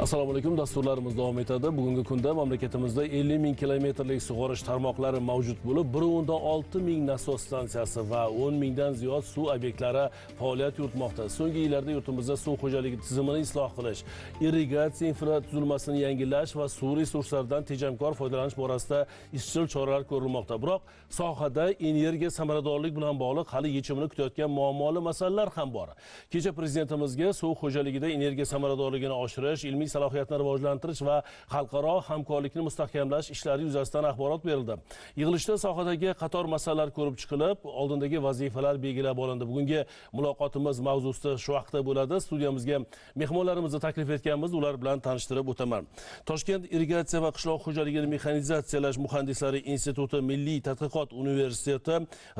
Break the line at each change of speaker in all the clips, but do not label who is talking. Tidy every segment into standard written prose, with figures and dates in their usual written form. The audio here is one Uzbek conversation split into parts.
Assalomu alaykum, dasturlarimiz davom etadi. Bugungi kunda mamlakatimizda 50 ming kilometrlik sug'orish tarmoqlari mavjud bo'lib, 1.6 ming nasos stansiyasi va 10 mingdan ziyod suv obyektlari faoliyat yuritmoqda. So'nggi yillarda yurtimizda suv xo'jaligi tizimini isloh qilish, irrigatsiya infratuzilmasini yangilash va suv resurslaridan tejamkor foydalanish borasida izchil choralar ko'rilmoqda. Biroq sohada energiya samaradorlik bilan bog'liq hali yechimini kutayotgan muammoli masalalar ham bor. Kecha prezidentimizga suv xo'jaligida energiya samaradorligini oshirish, ilmiy salohiyatni rivojlantirish va xalqaro hamkorlikni mustahkamlash ishlari yuzasidan axborot berildi. Yig'ilishda sohadagi qator masalalar ko'rib chiqilib, oldindagi vazifalar belgilab olindi. Bugungi muloqotimiz mavzusi shu haqda bo'ladi. Studiyamizga mehmonlarimizni taklif etganmiz, ular bilan tanishtirib o'taman. Toshkent irrigatsiya va qishloq xo'jaligini mexanizatsiyalash muhandislari instituti Milliy tadqiqot universiteti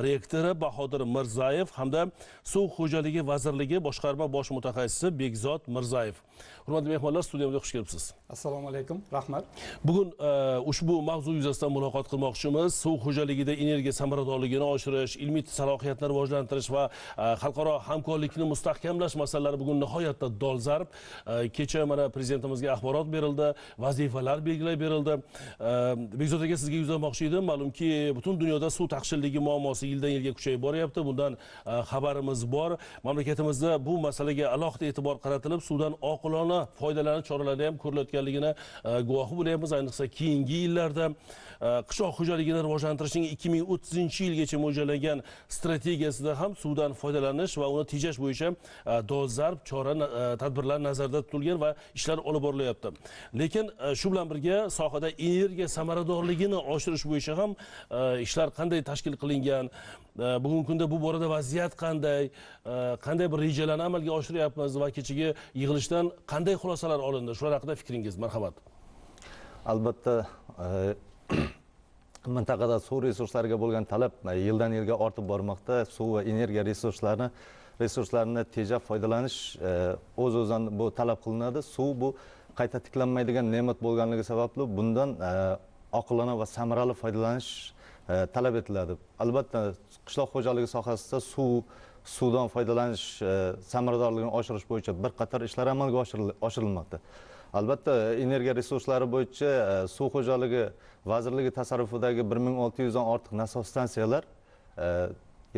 rektori Bahodir Mirzayev hamda Suv xo'jaligi vazirligi boshqarma bosh mutaxassisi Bekzod Mirzayev. Hurmatli mehmonlar, studiyamizga xush kelibsiz.
Assalomu alaykum, rahmat.
Bugun ushbu mavzu yuzasidan muloqot qilmoqchimiz. Suv xo'jaligida energiya samaradorligini oshirish, ilmiy salohiyatni rivojlantirish va xalqaro hamkorlikni mustahkamlash masalalari bugun nihoyatda dolzarb. Kecha mana prezidentimizga axborot berildi, vazifalar belgilab berildi. Bekzod aka, sizga yuzlanmoqchi edim. Ma'lumki, butun dunyoda suv taqchilligi muammosi yildan yilga kuchayib boryapti. Bundan xabarimiz bor. Mamlakatimizda bu masalaga alohida e'tibor qaratilib, suvdan oqilona foydalanish choralari ham ko'rilayotganligini guvohi bo'lyapmiz. Ayniqsa keyingi yillarda qishloq xo'jaligini rivojlantirishning 2030-yilgacha mo'ljallangan strategiyasida ham suvdan foydalanish va uni tejash bo'yicha dolzarb chora tadbirlar nazarda tutilgan va ishlar olib borilyapti. Lekin shu bilan birga sohada energiya samaradorligini oshirish bo'yicha ham ishlar qanday tashkil qilingan, bugungi kunda bu borada vaziyat qanday, qanday bir rejalarni amalga oshiryapmiz va kechagi yig'ilishdan qanday xulosalar olindi? Shular haqida fikringiz, marhamat.
Albatta, mintaqada suv resurslariga bo'lgan talab yildan yilga ortib bormoqda. Suv va energiya resurslarini tejab foydalanish o'z-o'zidan bu talab qilinadi. Suv bu qayta tiklanmaydigan ne'mat bo'lganligi sababli bundan oqilona va samarali foydalanish talab etiladi. Albatta, qishloq xo'jaligi sohasida suvdan foydalanish samaradorligini oshirish bo'yicha bir qator ishlar amalga oshirilmoqda. Albatta, energiya resurslari bo'yicha suv xo'jaligi vazirligi tasarrufidagi 1600 dan ortiq nasos stansiyalar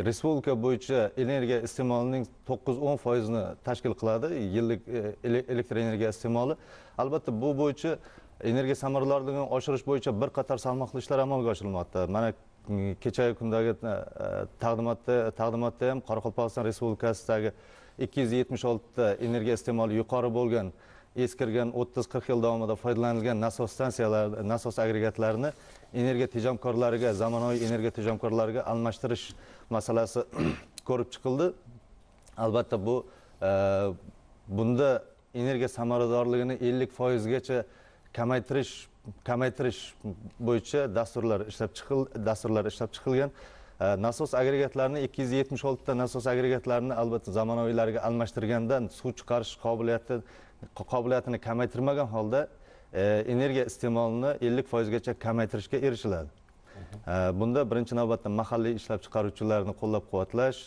respublika bo'yicha energiya iste'molining 9-10%ni tashkil qiladi, yillik elektr energiya iste'moli. Albatta, bu bo'yicha energiya samaradorligini oshirish bo'yicha bir qator salmoqli ishlar amalga oshirilmoqda. Mana kechagi kundagi taqdimotda ham Qoraqalpog'iston Respublikasidagi 276 ta energiya iste'moli yuqori bo'lgan, eskirgan 30-40 yil davomida foydalanilgan nasos stansiyalar, nasos agregatlarini energiya tejamkorlariga, zamonaviy energiya tejamkorlariga almashtirish masalasi ko'rib chiqildi. Albatta, bu bunda energiya samaradorligini 50% gacha kamaytirish bo'yicha dasturlar ishlab chiqilgan. Nasos agregatlarini 276 ta nasos agregatlarini albatta zamonaviylariga almashtirganda suv chiqarish qobiliyatini kamaytirmagan holda energiya iste'molini 50% gacha kamaytirishga erishiladi. Bunda birinchi navbatda mahalliy ishlab chiqaruvchilarni qo'llab-quvvatlash,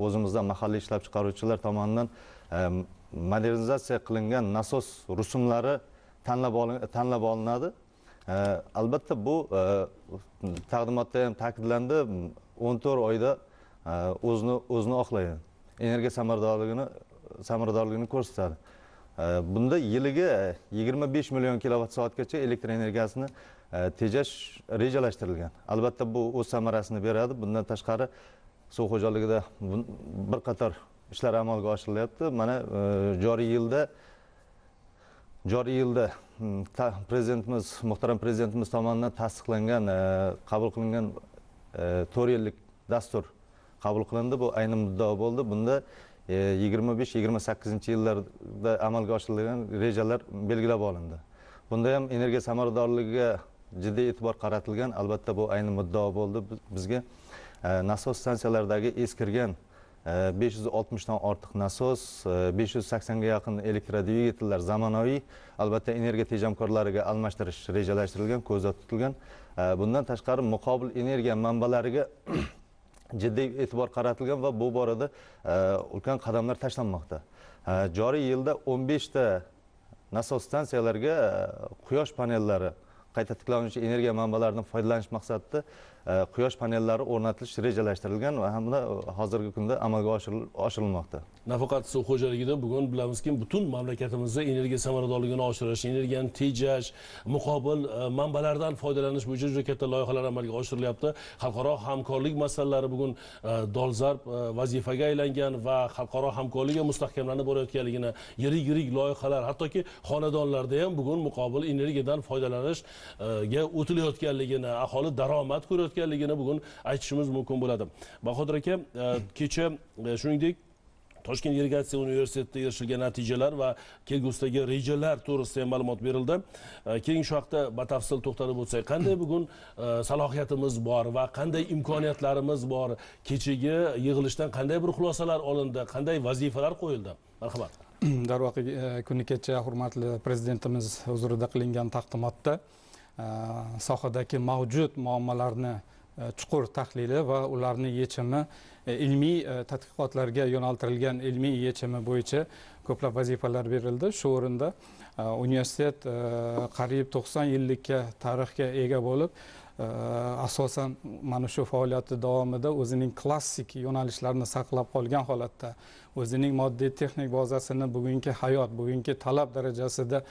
o'zimizda mahalliy ishlab chiqaruvchilar tomonidan modernizatsiya qilingan nasos rusumlari tanlab olinadi. Albatta, bu taqdimotda ham ta'kidlandi, 14 oyda o'zini oqlaydi. Energiya samaradorligini ko'rsatadi. Bunda yiliga 25 million kilovat soatgacha elektr energiyasini tejash rejalashtirilgan. Albatta, bu o'z samarasini beradi. Bundan tashqari suv xo'jaligida bir qator ishlar amalga oshirilyapti. Mana joriy yilda prezidentimiz, muhtaram prezidentimiz tomonidan tasdiqlangan, qabul qilingan 4 yillik dastur qabul qilindi. Bu ayni muddao bo'ldi. Bunda 25-28 yillarda amalga oshirilgan rejalar belgilab olindi. Bunda ham energiya samaradorligiga jiddiy e'tibor qaratilgan. Albatta, bu ayni muddao bo'ldi bizga. Nasos stansiyalaridagi eskirgan 560 dan ortiq nasos, 580 ga yaqin elektrodvigatellar zamonaviy, albatta energiya tejamkorlariga almashtirish rejalashtirilgan, ko'zda tutilgan. Bundan tashqari muqobil energiya manbalariga jiddiy e'tibor qaratilgan va bu borada ulkan qadamlar tashlanmoqda. Joriy yilda 15 ta nasos stansiyalarga quyosh panellari, qayta tiklanuvchi energiya manbalaridan foydalanish maqsadida quyosh panellari o'rnatilishi rejalashtirilgan va hamda hozirgi kunda amalga oshirilmoqda.
Nafaqat suv xo'jaligida bugun bilamizki, butun mamlakatimizda energiya samaradorligini oshirish, energiyani tejash, muqobil manbalardan foydalanish bo'yicha juda katta loyihalar amalga oshirilyapti. Xalqaro hamkorlik masalalari bugun dolzarb vazifaga aylangan va xalqaro hamkorlik mustahkamlanib borayotganligini, yirik-yirik loyihalar, hattoki xonadonlarda ham bugun muqobil energiyadan foydalanishga o'tilayotganligini, aholi daromad ko'rayotganligini bugun aytishimiz mumkin bo'ladi. Bahodir aka, kecha shuningdek Toshkent irrigatsiya universitetida erishilgan natijalar va kelgusidagi rejalar to'g'risida ham ma'lumot berildi. Keling shu haqda batafsil to'xtalib o'tsak. Qanday bugun salohiyatimiz bor va qanday imkoniyatlarimiz bor? Kechagi yig'ilishdan qanday bir xulosalar olindi, qanday vazifalar qo'yildi? Marhamat.
Darvoqe, kuni kecha hurmatli prezidentimiz huzurida qilingan taqdimotda sohadagi mavjud muammolarni chuqur tahlili va ularni yechimi, ilmiy tadqiqotlarga yo'naltirilgan ilmiy yechimi bo'yicha ko'plab vazifalar berildi. Shu o'rinda universitet qariyb 90 yillikka tarixga ega bo'lib, asosan mana shu faoliyati davomida o'zining klassik yo'nalishlarini saqlab qolgan holatda o'zining moddiy texnik bazasini bugungi hayot, bugungi talab darajasida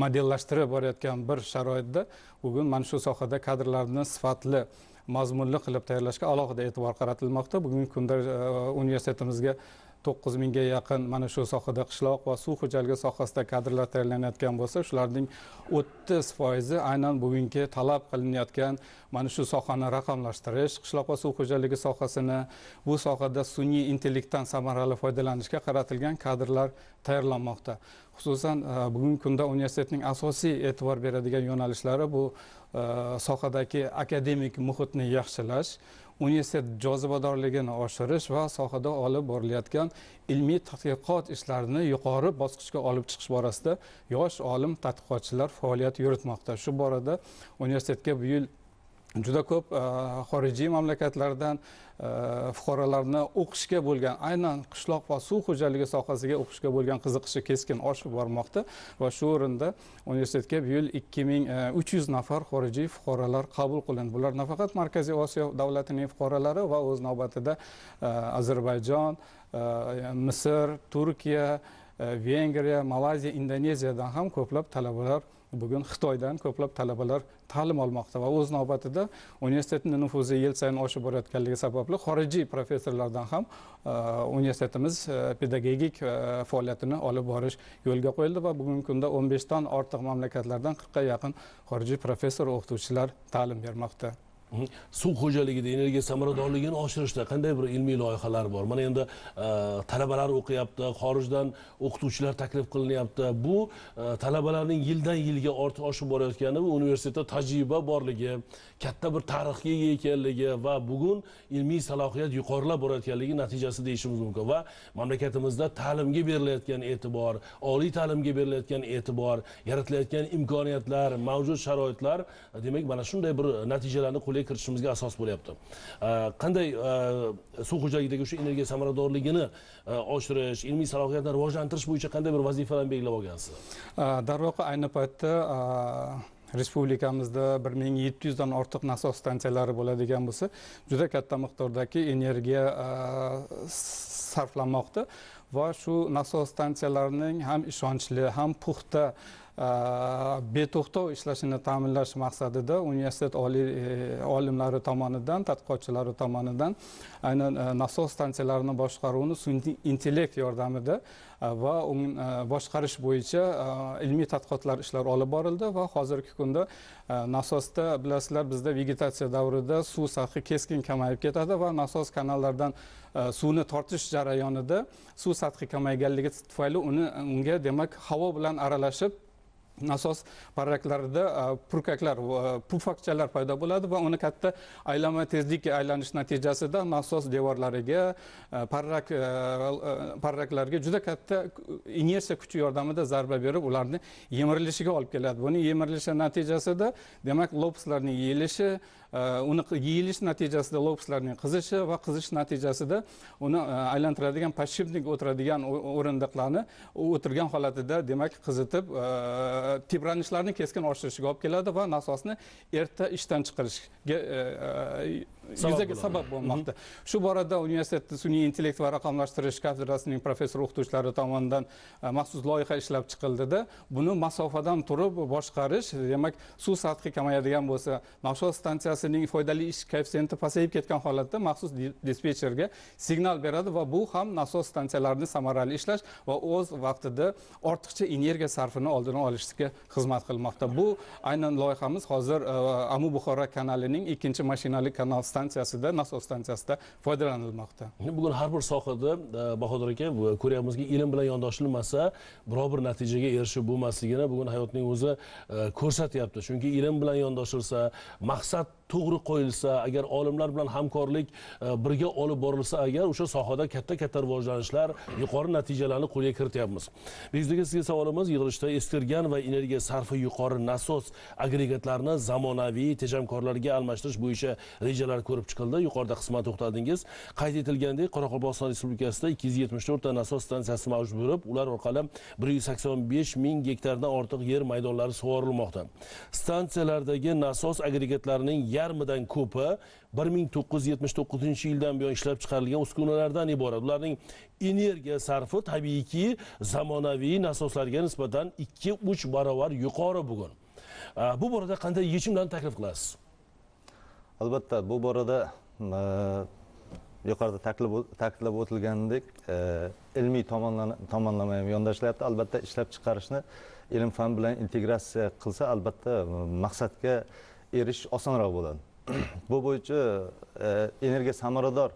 modellashtirib borayotgan bir sharoitda bugun mana shu sohada kadrlarni sifatli, mazmunli qilib tayyorlashga alohida e'tibor qaratilmoqda. Bugungi kunda universitetimizga 9000 ga yaqin mana shu sohada qishloq va suv xo'jaligi sohasida kadrlar tayyorlanayotgan bo'lsa, shularning 30% aynan bugungi talab qilinayotgan mana shu sohani raqamlashtirish, qishloq va suv xo'jaligi sohasini, bu sohada sun'iy intellektdan samarali foydalanishga qaratilgan kadrlar tayyorlanmoqda. Xususan, bugungi kunda universitetning asosiy e'tibor beradigan yo'nalishlari bu sohadagi akademik muhitni yaxshilash, universitet jozibadorligini oshirish va sohada olib borilayotgan ilmiy tadqiqot ishlarini yuqori bosqichga olib chiqish borasida yosh olim tadqiqotchilar faoliyat yuritmoqda. Shu borada universitetga bu yil juda ko'p xorijiy mamlakatlardan fuqarolarni o'qishga bo'lgan, aynan qishloq va suv xo'jaligi sohasiga o'qishga bo'lgan qiziqishi keskin oshib bormoqda va shu o'rinda universitetga bu yil 2300 nafar xorijiy fuqarolar qabul qilindi. Bular nafaqat Markaziy Osiyo davlatining fuqarolari va o'z navbatida Ozarbayjon, Misr, Turkiya, Vengriya, Malayziya, Indoneziyadan ham ko'plab talabalar, bugun Xitoydan ko'plab talabalar ta'lim olmoqda va o'z navbatida universitetning nufuzi yil sayin oshib borayotganligi sababli xorijiy professorlardan ham universitetimiz pedagogik faoliyatini olib borish yo'lga qo'yildi va bugungi kunda 15 dan ortiq mamlakatlardan 40 ga yaqin xorijiy professor o'qituvchilar ta'lim bermoqda.
Suv xo'jaligida energiya samaradorligini oshirishda qanday bir ilmiy loyihalar bor? Mana endi talabalar o'qiyapti, xorijdan o'qituvchilar taklif qilinyapti. Bu talabalarning yildan yilga oshib borayotgani, bu universitetda tajriba borligi, katta bir tarixga ega ekanligi va bugun ilmiy salohiyat yuqorilab borayotganligi natijasi deyishimiz mumkin. Va mamlakatimizda ta'limga berilayotgan e'tibor, oliy ta'limga berilayotgan e'tibor, yaratilayotgan imkoniyatlar, mavjud sharoitlar, demak mana shunday bir natijalarni qo'lga kiritishimizga asos bo'lyapti. Qanday suv xo'jaligidagi o'sha energiya samaradorligini oshirish, ilmiy salohiyatni rivojlantirish bo'yicha qanday bir vazifalarni belgilab olgansiz?
Darvoqe, ayni paytda respublikamizda 1700 dan ortiq nasos stansiyalari bo'ladigan bo'lsa, juda katta miqdordagi energiya sarflanmoqda va shu nasos stansiyalarining ham ishonchli, ham puxta, beto'xtov ishlashini ta'minlash maqsadida universitet oliy olimlari tomonidan, tadqiqotchilari tomonidan aynan nasos stansiyalarini boshqaruvni sun'iy intellekt yordamida va boshqarish bo'yicha ilmiy tadqiqotlar ishlari olib borildi va hozirgi kunda nasosda, bilasizlar, bizda vegetatsiya davrida suv sathi keskin kamayib ketadi va nasos kanallardan suvni tortish jarayonida suv sathi kamayganligi tufayli unga demak havo bilan aralashib nasos parraklarida purkaklar, pufakchalar paydo bo'ladi va uni katta aylanma tezlikka aylanish natijasida nasos devorlariga, parraklarga juda katta inersiya kuchi yordamida zarba berib, ularni yemirilishiga olib keladi. Buni yemirilishi natijasida demak lopslarning yeyilishi, uni yeyilish natijasida lopuslarning qizishi va qizish natijasida uni aylantiradigan podshipnik o'tiradigan o'rindiqlarni o'tirgan holatida demak qizitib tebranishlarni keskin oshirishiga olib keladi va nasosni erta ishdan chiqarishga yuzaga sabab bo'lmoqda. Shu borada universitetda sun'iy intellekt va raqamlashtirish kafedrasining professor o'qituvchilari tomonidan maxsus loyiha ishlab chiqildida, buni masofadan turib boshqarish, demak suv sathi kamayadigan bo'lsa, nasos stansiyasining foydali ish koeffitsiyenti pasayib ketgan holatda maxsus dispetcherga signal beradi va bu ham nasos stansiyalarini samarali ishlash va o'z vaqtida ortiqcha energiya sarfini oldini olishga xizmat qilmoqda. Bu aynan loyihamiz hozir Amu Buxoro kanalining 2-chi mashinali kanal stansiyasida, nasos stansiyasida foydalanilmoqda.
Bugun har bir sohada Bahodir aka ko'ryapmizki, ilm bilan yondoshilmasa biror bir natijaga erishib bo'lmasligini bugun hayotning o'zi ko'rsatyapti. Chunki ilm bilan yondoshilsa, maqsad to'g'ri qo'yilsa, agar olimlar bilan hamkorlik birga olib borilsa, agar o'sha sohada katta-katta rivojlanishlar, yuqori natijalarni qo'lga kirityapmiz. Bekzod aka, sizga savolimiz, yig'ilishda eskirgan va energiya sarfi yuqori nasos agregatlarini zamonaviy tejamkorlarga almashtirish bo'yicha rejalar ko'rib chiqildi. Yuqorida qisman to'xtaldingiz. Qayd etilgandek, Qoraqalpog'iston Respublikasida 274 ta nasos stansiyasi mavjud bo'lib, ular orqali 185 ming gektardan ortiq yer maydonlari sug'orilmoqda. Stansiyalardagi nasos agregatlarining yarmidan ko'pi 1979-yildan buyon ishlab chiqarilgan uskunalardan iborat. Ularning energiya sarfi tabiiyki zamonaviy nasoslarga nisbatan 2-3 barobar yuqori bugun. Bu borada qanday yechimlarni taklif qilasiz?
Albatta, bu borada yuqorida ta'kidlab o'tilganidek, ilmiy tomonlama ham yondashilyapti. Albatta, ishlab chiqarishni ilm fan bilan integratsiya qilsa, albatta maqsadga erishish osonroq bo'ladi. Bu bo'yicha energiya samarador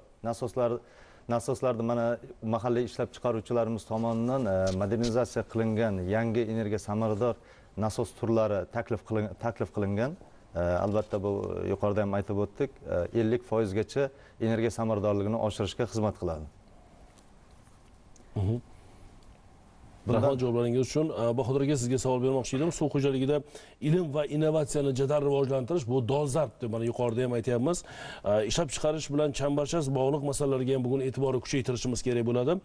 nasoslarni mana mahalliy ishlab chiqaruvchilarimiz tomonidan modernizatsiya qilingan yangi energiya samarador nasos turlari taklif qilingan. Albatta, bu yuqorida ham aytib o'tdik, 50% gacha energiya samaradorligini oshirishga xizmat qiladi.
Rahmat javoblaringiz uchun. Bahodir aka, sizga savol bermoqchi edim. Suv xo'jaligida ilm va innovatsiyani jadal rivojlantirish bu dolzarb deb mana yuqorida ham aytyapmiz. Ishlab chiqarish bilan chambarchas bog'liq masalalarga ham bugun e'tiborni kuchaytirishimiz kerak bo'ladi.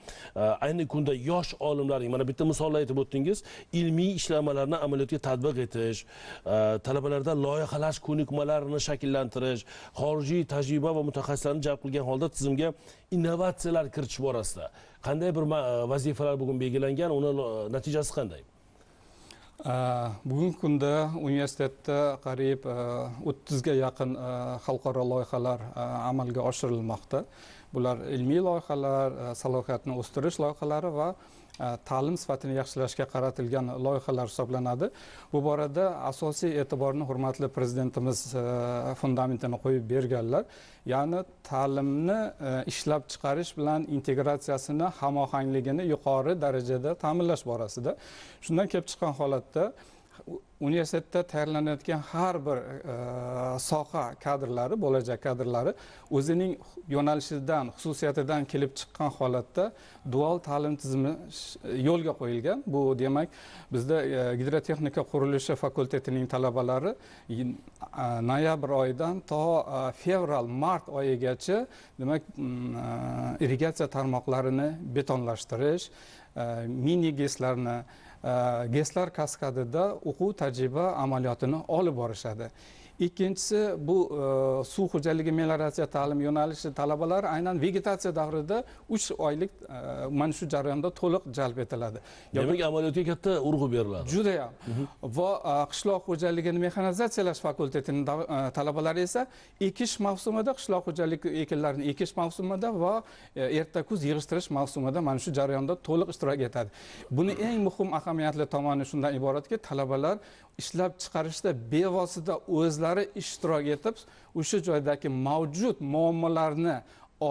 Ayni kunda yosh olimlarning, mana bitta misollar aytib o'tdingiz, ilmiy ishlamalarni amaliyotga tatbiq etish, talabalarda loyihalash ko'nikmalarini shakllantirish, xorijiy tajriba va mutaxassislarni jalb qilgan holda tizimga innovatsiyalar kiritish borasida qanday bir vazifalar bugun belgilangan, uni natijasi qanday?
Bugungi kunda universitetda qariyb 30 ga yaqin xalqaro loyihalar amalga oshirilmoqda. Bular ilmiy loyihalar, salohiyatni o'stirish loyihalari va ta'lim sifatini yaxshilashga qaratilgan loyihalar hisoblanadi. Bu borada asosiy e'tiborni hurmatli prezidentimiz fundamentini qo'yib berganlar. Ya'ni ta'limni ishlab chiqarish bilan integratsiyasini, hamohangligini yuqori darajada ta'minlash borasida. Shundan kelib chiqqan holatda universitetda tayyorlanayotgan har bir soha kadrlari, bo'lajak kadrlari o'zining yo'nalishidan, xususiyatidan kelib chiqqan holatda dual ta'lim tizimi yo'lga qo'yilgan. Bu demak, bizda gidrotexnika qurilishi fakultetining talabalari noyabr oyidan to fevral, mart oyigacha demak irrigatsiya tarmoqlarini betonlashtirish, mini GESlarni, GESlar kaskadida o'quv tajriba amaliyotini olib borishadi. Ikkinchisi, bu suv xo'jaligi melioratsiya ta'lim yo'nalishi talabalari aynan vegetatsiya davrida 3 oylik mana shu jarayonda to'liq jalb etiladi.
Demak, amaliyotga katta urg'u beriladi.
Juda ham. Va qishloq xo'jaligini mexanizatsiyalash fakultetining talabalari esa ekish mavsumida, qishloq xo'jalik ekinlarini ekish mavsumida va erta kuz yig'ishtirish mavsumida mana shu jarayonda to'liq ishtirok etadi. Buni eng muhim ahamiyatli tomoni shundan iboratki, talabalar ishlab chiqarishda bevosita o'zlari ishtirok etib, o'sha joydagi mavjud muammolarni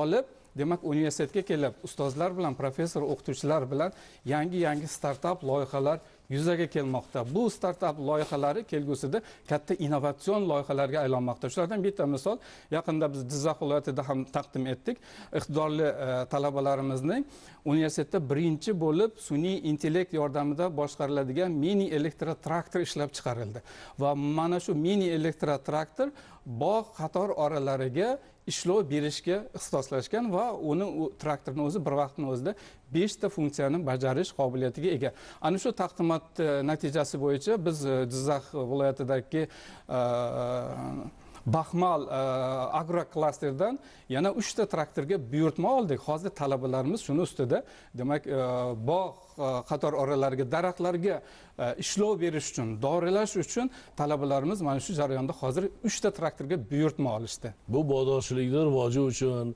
olib, demak universitetga kelib ustozlar bilan, professor o'qituvchilar bilan yangi startap loyihalar yuzaga kelmoqda. Bu startap loyihalari kelgusida katta innovatsion loyihalarga aylanmoqda. Shulardan bitta misol, yaqinda biz Jizzax viloyatida ham taqdim etdik. Iqtidorli talabalarimizning universitetda birinchi bo'lib sun'iy intellekt yordamida boshqariladigan mini elektrotraktor ishlab chiqarildi. Va mana shu mini elektrotraktor bog' qator oralariga ishlov berishga ixtisoslashgan va uni traktorni o'zi bir vaqtning o'zida 5 ta funksiyani bajarish qobiliyatiga ega. Ana shu taqdimot natijasi bo'yicha biz Jizzax viloyatidagi Baxmal agroklasterdan yana 3 ta traktorga buyurtma oldik. Hozir talabalarimiz shuni ustida, demak, bog' qator oralariga, daraxtlarga ishlov berish uchun, dorilash uchun talabalarimiz mana shu jarayonda hozir 3 ta traktorga buyurtma olishdi.
Bu bog'dorchilikni rivoji uchun,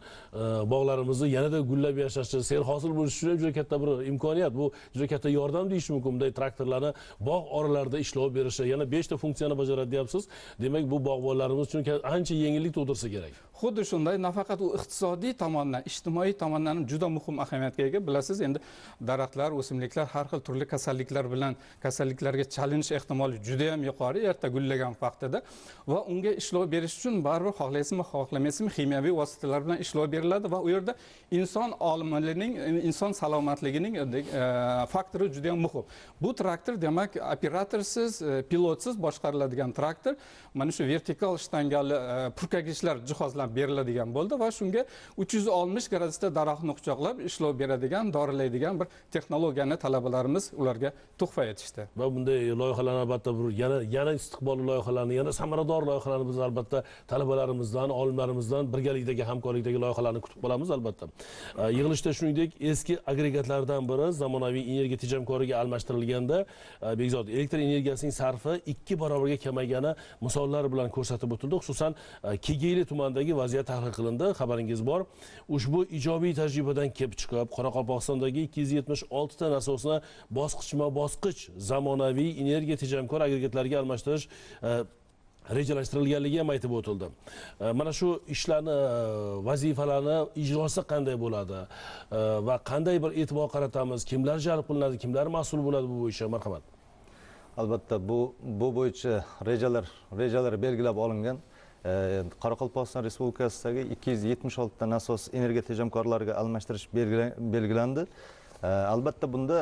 bog'larimizni yanada gullab yashashi, serhosil bo'lishi uchun juda katta bir imkoniyat. Bu juda katta yordam deyish mumkin. Bunday traktorlarni bog' oralarida ishlov berishi, yana 5 ta funksiyani bajaradi deyapsiz. Demak, bu bog'bonlarimiz uchun ancha yengillik tug'dirsa kerak.
Xuddi shunday, nafaqat u iqtisodiy tomondan, ijtimoiy tomondan ham juda muhim ahamiyatga ega. Bilasiz, endi daraxtlar, o'simliklar har xil turli kasalliklar bilan, kasalliklarga chalinish ehtimoli juda ham yuqori erta gullagan vaqtida va unga ishlov berish uchun baribir xohlaysizmi, xohlamaysizmi ximiyaviy vositalar bilan ishlov beriladi va u yerda inson omilining, inson salomatligining faktori juda ham muhim. Bu traktor, demak, operatorsiz, pilotsiz boshqariladigan traktor. Mana shu vertikal shtangali purkagichlar jihozlab beriladigan bo'ldi va shunga 360 gradusda daraxtni quchoqlab ishlov beradigan, dorilaydigan bir texnologiyani talabalarimiz ularga tuhfa etishdi.
Va bunday loyihalarni albatta bir yana istiqbolli loyihalarni, yana samarador loyihalarni biz albatta talabalarimizdan, olimlarimizdan birgalikdagi, hamkorlikdagi loyihalarni kutib qolamiz albatta. Yig'ilishda shuningdek eski agregatlardan biri zamonaviy energiya tejamkoriga almashtirilganda Bekzod elektr energiyasining sarfi 2 barobarga kamaygani misollar bilan ko'rsatib o'tildi. Xususan Kegeyli tumanidagi vaziyat tahlil qilindi, xabaringiz bor. Ushbu ijobiy tajribadan kelib chiqib, Qoraqalpog'istondagi 276 ta nasosni bosqichma-bosqich zamonaviy energiya tejamkor agregatlarga almashtirish rejalashtirilganligi ham aytib o'tildi. Mana shu ishlarni, vazifalarni ijrosi qanday bo'ladi va qanday bir e'tibor qaratamiz, kimlar jalb qilinadi, kimlar mas'ul bo'ladi bu bo'yicha, marhamat.
Albatta bu bo'yicha rejalar belgilab olingan. Qoraqalpog'iston Respublikasidagi 276 ta nasos energiya tejamkorlariga almashtirish belgilandi. Albatta bunda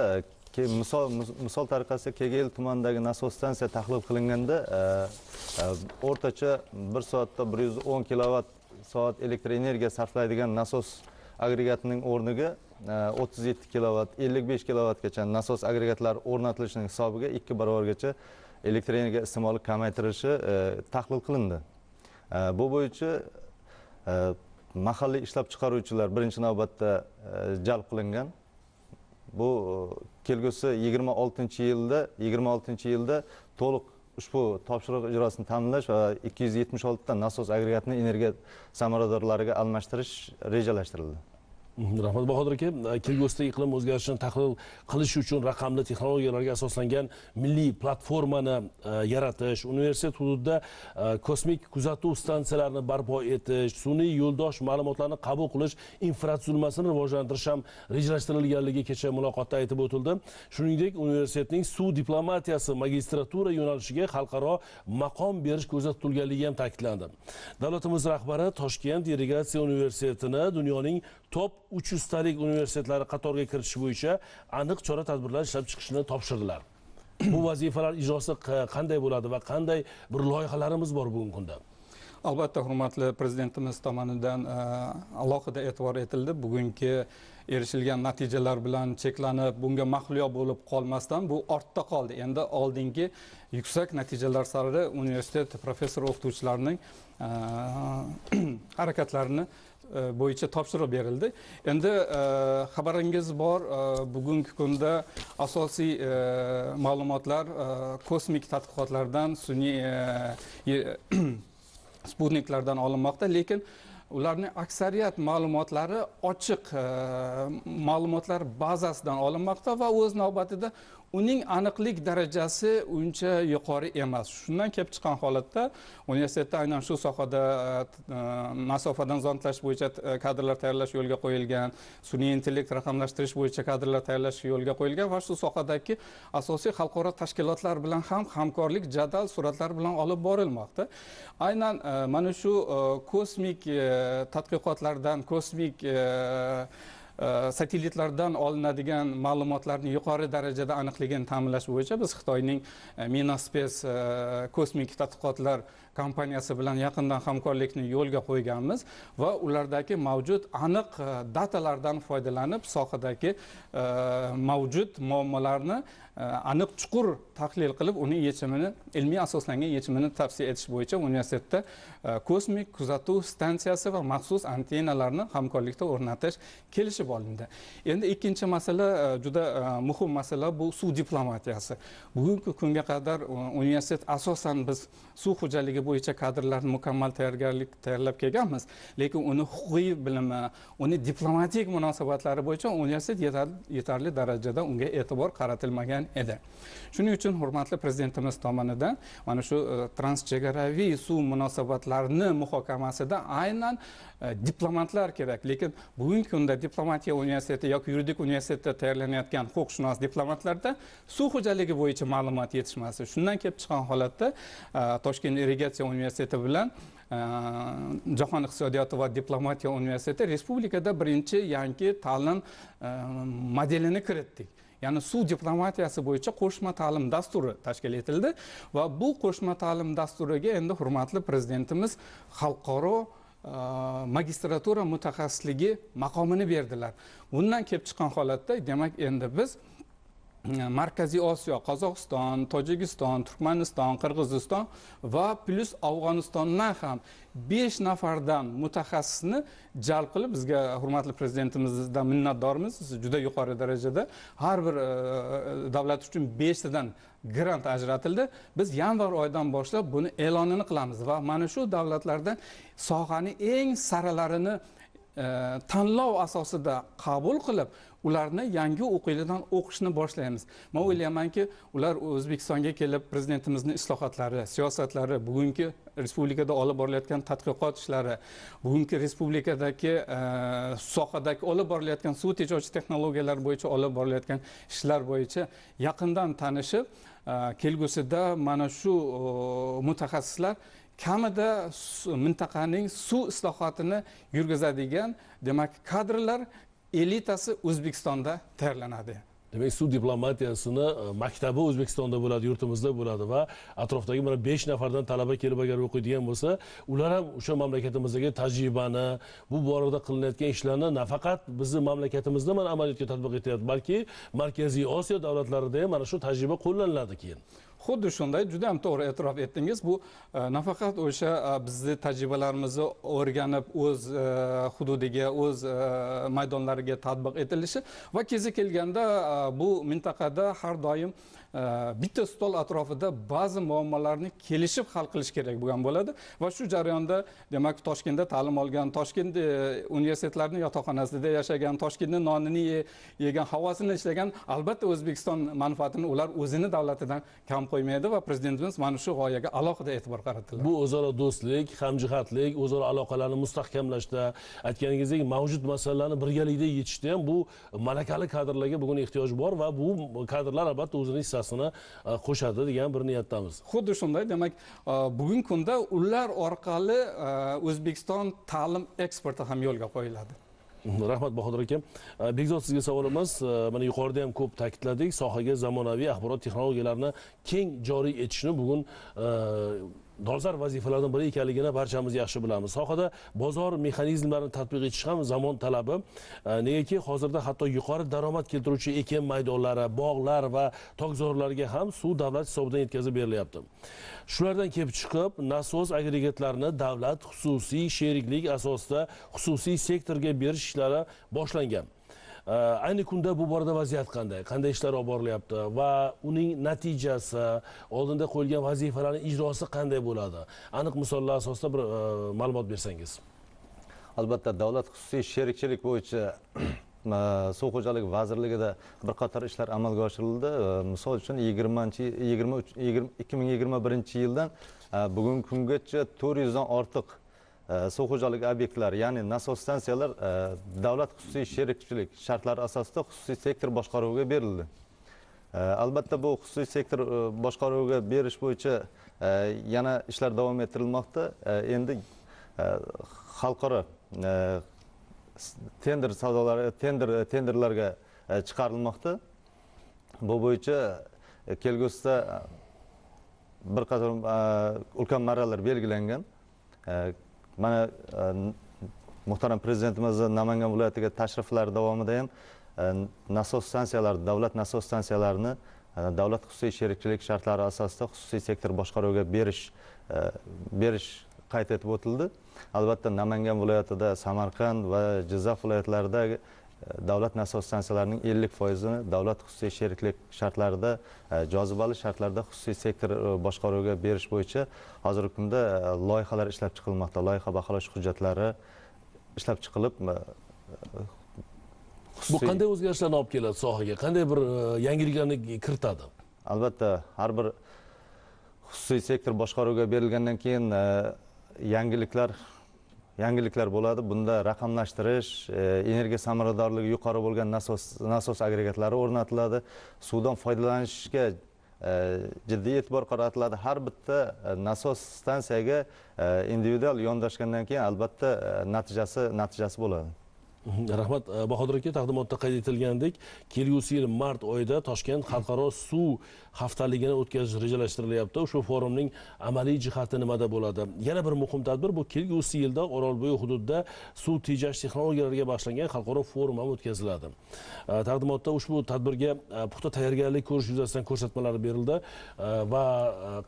misol tariqasida Kegeyli tumanidagi nasos stansiya tahlil qilinganda o'rtacha 1 soatda 110 kilovat soat elektr energiya sarflaydigan nasos agregatining o'rniga 37 kilovat, 55 kilovatgacha nasos agregatlari o'rnatilishining hisobiga 2 barobargacha elektr energiya iste'moli kamaytirilishi tahlil qilindi. Bu bo'yicha mahalliy ishlab chiqaruvchilar birinchi navbatda jalb qilingan. Bu kelgusi 26-yilda to'liq ushbu topshiriq ijrosini ta'minlash va 276 ta nasos agregatini energiya samaradorlariga almashtirish rejalashtirildi.
Rahmat Bahodir aka. Kelgusida iqlim o'zgarishini tahlil qilish uchun raqamli texnologiyalarga asoslangan milliy platformani yaratish, universitet hududida kosmik kuzatuv stansiyalarini barpo etish, sun'iy yo'ldosh ma'lumotlarni qabul qilish infratuzilmasini rivojlantirish ham rejalashtirilganligi kecha muloqotda aytib o'tildi. Shuningdek, universitetning suv diplomatiyasi magistratura yo'nalishiga xalqaro maqom berish ko'zda tutilganligi ham ta'kidlandi. Davlatimiz rahbari Toshkent irrigatsiya universitetini dunyoning top 300 talik universitetlari qatoriga kiritish bo'yicha aniq chora-tadbirlar ishlab chiqishni topshirdilar. Bu vazifalar ijrosi qanday bo'ladi va qanday bir loyihalarimiz bor bugungi kunda?
Albatta, hurmatli prezidentimiz tomonidan alohida e'tibor etildi. Bugungi erishilgan natijalar bilan cheklanib, bunga mahliyo bo'lib qolmasdan, bu ortda qoldi. Endi oldingi yuksak natijalar sari universitet professor o'qituvchilarining harakatlarini bo'yicha topshiriq berildi. Endi xabaringiz bor, bugungi kunda asosiy ma'lumotlar kosmik tadqiqotlardan, sun'iy sputniklardan olinmoqda, lekin ularning aksariyat ma'lumotlari ochiq ma'lumotlar bazasidan olinmoqda va o'z navbatida uning aniqlik darajasi uncha yuqori emas. Shundan kelib chiqqan holatda universitetda aynan shu sohada masofadan zondlash bo'yicha kadrlar tayyorlash yo'lga qo'yilgan, sun'iy intellekt raqamlashtirish bo'yicha kadrlar tayyorlash yo'lga qo'yilgan va shu sohadagi asosiy xalqaro tashkilotlar bilan ham hamkorlik jadal suratlar bilan olib borilmoqda. Aynan mana shu kosmik tadqiqotlardan, kosmik Satellitlardan olinadigan ma'lumotlarni yuqori darajada aniqligini ta'minlash bo'yicha biz Xitoyning Minaspace kosmik tadqiqotlar kompaniyasi bilan yaqindan hamkorlikni yo'lga qo'yganmiz va ulardagi mavjud aniq datalardan foydalanib sohadagi mavjud muammolarni aniq chuqur tahlil qilib, uning yechimini, ilmiy asoslangan yechimini tavsiya etish bo'yicha universitetda kosmik kuzatuv stansiyasi va maxsus antennalarni hamkorlikda o'rnatish kelishib olindi. Endi ikkinchi masala, juda muhim masala, bu suv diplomatiyasi. Bugungi kunga qadar universitet asosan biz suv xo'jaligi bo'yicha kadrlarni mukammal tayyorlab kelganmiz, lekin uni huquqiy bilimi, uni diplomatik munosabatlari bo'yicha universitet yetarli darajada unga e'tibor qaratilmagan edi. Shuning uchun hurmatli prezidentimiz tomonidan mana shu transchegaraviy suv munosabatlarini muhokamasida aynan diplomatlar kerak. Lekin bugungi kunda diplomatiya universiteti yoki yuridik universitetda tayyorlanayotgan huquqshunos diplomatlarda suv xo'jaligi bo'yicha ma'lumot yetishmasi. Shundan kelib chiqqan holatda Toshkent irrigatsiya universiteti bilan Jahon iqtisodiyoti va diplomatiya universiteti respublikada birinchi yangi ta'lim modelini kiritdik. Ya'ni suv diplomatiyasi bo'yicha qo'shma ta'lim dasturi tashkil etildi va bu qo'shma ta'lim dasturiga endi hurmatli prezidentimiz xalqaro magistratura mutaxassisligi maqomini berdilar. Bundan kelib chiqqan holatda, demak, endi biz Markaziy Osiyo, Qozog'iston, Tojikiston, Turkmaniston, Qirg'iziston va plyus Afg'onistondan ham 5 nafardan mutaxassisni jalb qilib, bizga hurmatli prezidentimizdan minnatdormiz. Juda yuqori darajada har bir davlat uchun 5 tadan grant ajratildi. Biz yanvar oyidan boshlab buni e'lonini qilamiz va mana shu davlatlardan sohani eng saralarini tanlov asosida qabul qilib, ularni yangi o'quv yilidan o'qishni boshlaymiz. Men o'ylaymanki, ular O'zbekistonga kelib prezidentimizning islohotlari, siyosatlari, bugungi respublikada olib borilayotgan tadqiqot ishlari, bugungi respublikadagi sohadagi olib borilayotgan suv tejovchi texnologiyalar bo'yicha olib borilayotgan ishlar bo'yicha yaqindan tanishib, kelgusida mana shu mutaxassislar kamida mintaqaning suv islohotini yurgizadigan, demak, kadrlar elitasi O'zbekistonda tayyorlanadi.
Demak, suv diplomatiyasini maktabi O'zbekistonda bo'ladi, yurtimizda bo'ladi va atrofdagi mana 5 nafardan talaba kelib agar o'qiydigan bo'lsa, ular ham o'sha mamlakatimizdagi tajribani, bu borada qilinayotgan ishlarni nafaqat bizni mamlakatimizda mana amaliyotga tatbiq etyapti, balki Markaziy Osiyo davlatlarida ham mana shu tajriba qo'llaniladi keyin.
Xuddi shunday, juda ham to'g'ri e'tirof etdingiz. Bu nafaqat o'sha bizni tajribalarimizni o'rganib o'z hududiga, o'z maydonlariga tatbiq etilishi va kezi kelganda bu mintaqada har doim bitta stol atrofida ba'zi muammolarni kelishib hal qilish kerak bo'lgan bo'ladi va shu jarayonda, demak, Toshkentda ta'lim olgan, Toshkent universitetlarining yotoqxonasida yashagan, Toshkentning nonini yegan, havosini ishlagan, albatta O'zbekiston manfaatini ular o'zini davlatidan kam qo'ymaydi va prezidentimiz mana shu g'oyaga alohida e'tibor qaratdilar.
Bu o'zaro do'stlik, hamjihatlik, o'zaro aloqalarni mustahkamlashda, aytganingizdek, mavjud masalalarni birgalikda yechishda ham bu malakali kadrlarga bugun ehtiyoj bor va bu kadrlar albatta o'zining hissasini qo'shadi degan bir niyatdamiz.
Xuddi shunday, demak, bugungi kunda ular orqali O'zbekiston ta'lim eksporti ham yo'lga qo'yiladi.
Rahmat Bahodir aka. Bekzod, sizga savolimiz, mana yuqorida ham ko'p ta'kidladik, sohaga zamonaviy axborot texnologiyalarini keng joriy etishni bugun dolzarb vazifalardan biri ekanligini barchamiz yaxshi bilamiz. Sohada bozor mexanizmlarini tatbiq etish ham zamon talabi. Negaki hozirda hatto yuqori daromad keltiruvchi ekin maydonlari, bog'lar va tokzorlarga ham suv davlat hisobidan yetkazib berilyapti. Shulardan kelib chiqib, nasos agregatlarini davlat xususiy sheriklik asosida xususiy sektorga berish ishlari boshlangan. Ayni kunda bu borada vaziyat qanday? Qanday ishlar olib borilyapti va uning natijasi, oldinda qo'yilgan vazifalarning ijrosi qanday bo'ladi? Aniq misollar asosida bir ma'lumot bersangiz.
Albatta, davlat xususiy sherikchilik bo'yicha Suv xo'jaligi vazirligida bir qator ishlar amalga oshirildi. Misol uchun 2021-yildan bugungi kungacha 400 dan ortiq suv xo'jaligi obyektlari, ya'ni nasos stansiyalar davlat xususiy sherikchilik shartlari asosida xususiy sektor boshqaruviga berildi. Albatta, bu xususiy sektor boshqaruviga berish bo'yicha yana ishlar davom ettirilmoqda. Endi xalqaro tender savdolari, tenderlarga chiqarilmoqda. Bu bo'yicha kelgusida bir qator ulkan marralar belgilangan. Mana muhtaram Prezidentimizning Namangan viloyatiga tashriflari davomida ham nasos stansiyalari, davlat nasos stansiyalarini davlat xususiy sherikchilik shartlari asosida xususiy sektor boshqaruviga berish qayd etib o'tildi. Albatta, Namangan viloyatida, Samarqand va Jizzax viloyatlarida davlat nasos stansiyalarining 50%ni davlat xususiy sheriklik shartlarida, jozibali shartlarda xususiy sektor boshqaruviga berish bo'yicha hozirgi kunda loyihalar ishlab chiqilmoqda. Loyiha baholash hujjatlari ishlab chiqilib,
bu qanday o'zgarishlarni olib keladi sohaga? Qanday bir yangiliklarni kiritadi?
Albatta, har bir xususiy sektor boshqaruviga berilgandan keyin yangiliklar bo'ladi. Bunda raqamlashtirish, energiya samaradorligi yuqori bo'lgan nasos agregatlari o'rnatiladi. Suvdan foydalanishga jiddiy e'tibor qaratiladi. Har bitta nasos stansiyaga individual yondashgandan keyin albatta natijasi bo'ladi.
Rahmat Bahodir aka, taqdimotda qayd etilgandek, kelgusi yil mart oyida Toshkent xalqaro suv haftaligini o'tkazish rejalashtirilyapti. Ushbu forumning amaliy jihati nimada bo'ladi? Yana bir muhim tadbir bu kelgusi yilda Orolbo'yi hududida suv tejash texnologiyalariga bag'ishlangan xalqaro forum ham o'tkaziladi. Taqdimotda ushbu tadbirga puxta tayyorgarlik ko'rish yuzasidan ko'rsatmalar berildi va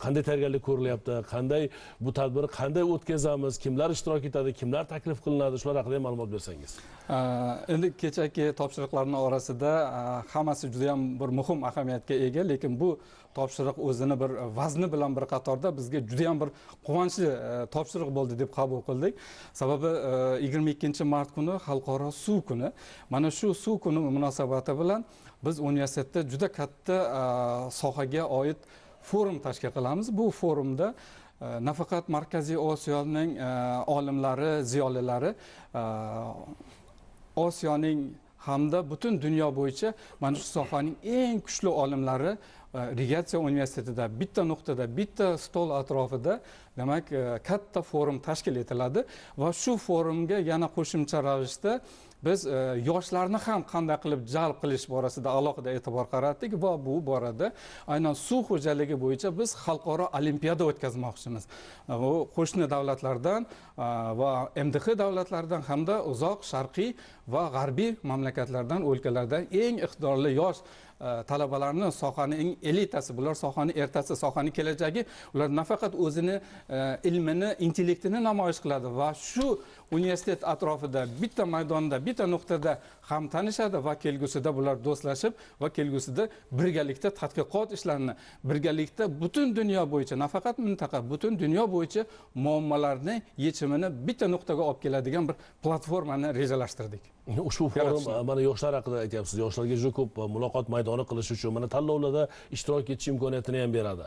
qanday tayyorgarlik ko'rilyapti, qanday bu tadbirni qanday o'tkazamiz, kimlar ishtirok etadi, kimlar taklif qilinadi, shular haqida ham ma'lumot bersangiz.
Endi kechagi topshiriqlarning orasida hammasi juda ham bir muhim ahamiyatga ega, lekin bu topshiriq o'zini bir vazni bilan bir qatorda bizga juda ham bir quvonchli topshiriq bo'ldi deb qabul qildik. Sababi 22-mart kuni xalqaro suv kuni. Mana shu suv kuni munosabati bilan biz universitetda juda katta sohaga oid forum tashkil qilamiz. Bu forumda nafaqat Markaziy Osiyoning olimlari, ziyolilari, Osiyoning hamda butun dunyo bo'yicha mana shu sohaning eng kuchli olimlari Irrigatsiya universitetida bitta nuqtada, bitta stol atrofida demak katta forum tashkil etiladi va shu forumga yana qo'shimcha ravishda biz yoshlarni ham qanday qilib jalb qilish borasida alohida e'tibor qaratdik va bu borada aynan suv xo'jaligi bo'yicha biz xalqaro olimpiada o'tkazmoqchimiz. Bu qo'shni davlatlardan va MDH davlatlaridan hamda uzoq sharqiy va g'arbiy mamlakatlardan, o'lkalardan eng iqtidorli yosh talabalarni, sohaning eng elitasi, bular sohaning ertasi, sohaning kelajagi, ular nafaqat o'zini ilmini, intellektini namoyish qiladi va shu universitet atrofida bitta maydonda, bitta nuqtada ham tanishadi va kelgusida bular do'stlashib va kelgusida birgalikda tadqiqot ishlarini, birgalikda butun dunyo bo'yicha, nafaqat mintaqa, butun dunyo bo'yicha muammolarni yechimini bitta nuqtaga olib keladigan bir platformani rejalashtirdik.
Ushbu forum mana yoshlar haqida aytyapsiz. Yoshlarga juda ko'p muloqot maydoni qilish uchun mana tanlovlarda ishtirok etish imkoniyatini ham beradi.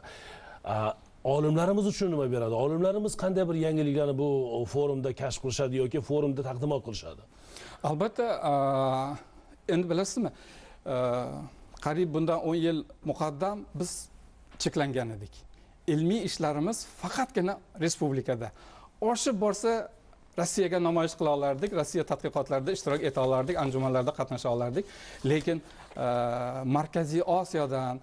Olimlarimiz uchun nima beradi? Olimlarimiz qanday bir yangiliklarni bu forumda kashf qilishadi yoki forumda taqdimot qilishadi?
Albatta, endi bilasizmi, qariyb bundan 10 yil muqaddam biz cheklangan edik. Ilmiy ishlarimiz faqatgina respublikada. Oshib borsa Rossiyaga namoyish qila olardik, Rossiya tadqiqotlarida ishtirok eta olardik, anjumanlarda qatnasha olardik. Lekin Markaziy Osiyodan,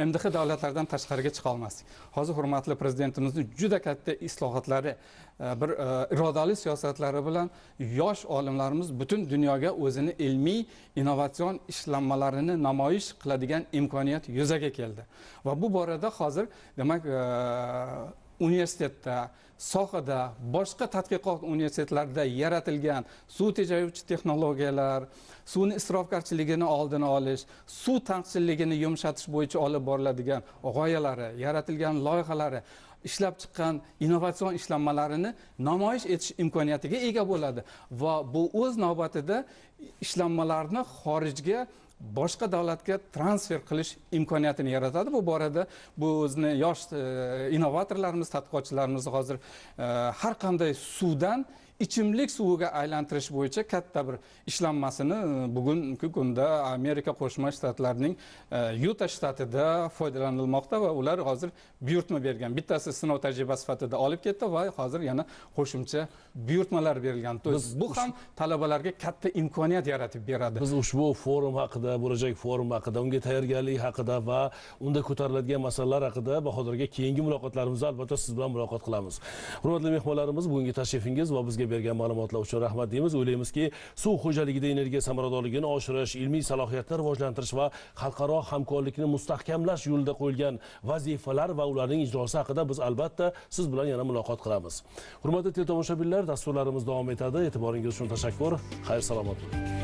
MDH davlatlaridan tashqariga chiqa olmasdik. Hozir hurmatli prezidentimizning juda katta islohotlari, bir irodali siyosatlari bilan yosh olimlarimiz butun dunyoga o'zini ilmiy, innovatsion ishlanmalarini namoyish qiladigan imkoniyat yuzaga keldi. Va bu borada hozir demak universitetda, sohada, boshqa tadqiqot universitetlarida yaratilgan suv tejovchi texnologiyalar, suvni isrofgarchiligini oldini olish, suv tanqisligini yumshatish bo'yicha olib boriladigan g'oyalari, yaratilgan loyihalari, ishlab chiqqan innovatsion ishlanmalarini namoyish etish imkoniyatiga ega bo'ladi va bu o'z navbatida ishlanmalarni xorijga, boshqa davlatga transfer qilish imkoniyatini yaratadi. Bu borada bu o'zini yosh innovatorlarimiz, tadqiqotchilarimiz hozir har qanday suvdan ichimlik suviga aylantirish bo'yicha katta bir ishlanmasini bugungi kunda Amerika Qo'shma Shtatlarining Yuta shtatida foydalanilmoqda va ular hozir buyurtma bergan. Bittasi sinov tajriba sifatida olib ketdi va hozir yana qo'shimcha buyurtmalar berilgan. Bu ham talabalarga katta imkoniyat yaratib beradi.
Biz ushbu forum haqida, bo'lajak forum haqida, unga tayyorgarlik haqida va unda ko'tariladigan masalalar haqida Bahodirga keyingi muloqotlarimizda albatta siz bilan muloqot qilamiz. Hurmatli mehmonlarimiz, bugungi tashrifingiz va bizga bergan ma'lumotlar uchun rahmat deymiz. O'ylaymizki, suv xo'jaligida energiya samaradorligini oshirish, ilmiy salohiyatni rivojlantirish va xalqaro hamkorlikni mustahkamlash yo'lida qo'yilgan vazifalar va ularning ijrosi haqida biz albatta siz bilan yana muloqot qilamiz. Hurmatli teletomoshabinlar, dasturlarimiz davom etadi. E'tiboringiz uchun tashakkur. Xayr salomat bo'ling.